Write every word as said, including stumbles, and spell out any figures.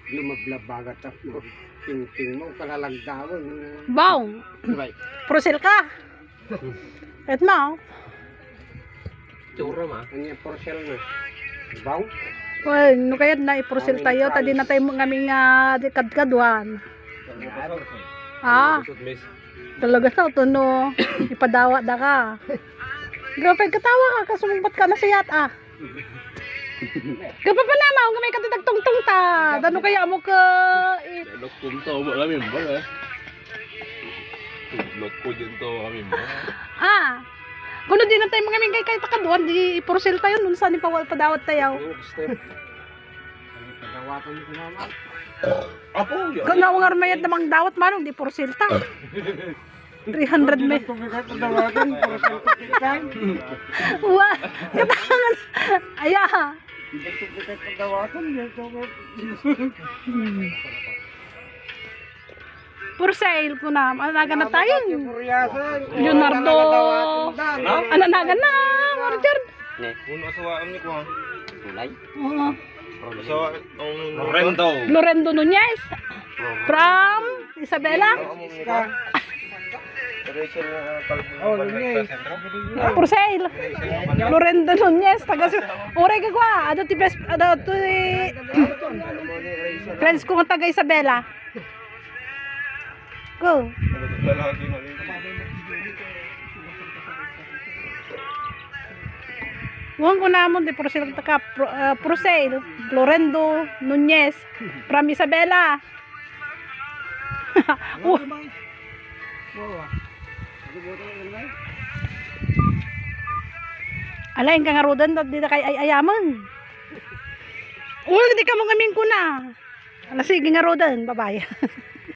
Lumablabagat ako. Tingting mo, kalalagdawan. Bong, Diba? Purcell ka. Ket mo. Tsura ma. Ania, Purcell na. Bong? Well, no kayat na i-Purcell tayo, ta di na tayo ngamin nga di kadkaduan. Ah, Kusot, miss. Talaga sa uto no, ipadawat da ka. Grabe, katawa ka, kasumbat ka na siyat, ah. Kapapanamaw nga may katitagtungtong ta. Dano kaya mo ka, eh. Lok kunto mo kami mo, eh. Lok ko din to kami mo. Ah. Kuno di na tayo mga mingay kay takaduan, di i-Purcell tayo, nun saan ipawal padawat tayo. Padawatan ko naman. Apo, yun. Kung nga ungar mayat namang dawat, manong di Purcell ta. Three hundred me. Ito nga padawatan, Purcell ko kitan. Wa, katangan. Aya. Ito nga padawatan, ito nga. Purcell ko na. Ano nagan na tayo? Leonardo. Ano nagan na, Richard? Ne. Uno asawaan ni Kuan. Tulay. Oo. Asawa ang Lorendo. Lorendo Nunez. From Isabela. Rachel, uh, Pal- Oh, Nunez. Ah, for sale. Lorendo Nunez, taga Su-, uray ka kwa, adu ti best, adu ti friends ko nga taga Isabela. Go. Wan ko namon di for sale ta ka, pro-, ah, for sale, Florendo Nunez from Isabela. Uy. Alaen ka ngaruden, di da kay ay-ayamen. Uy, di kamo ngamin kuna. Ala, sige ngaruden, bye-bye.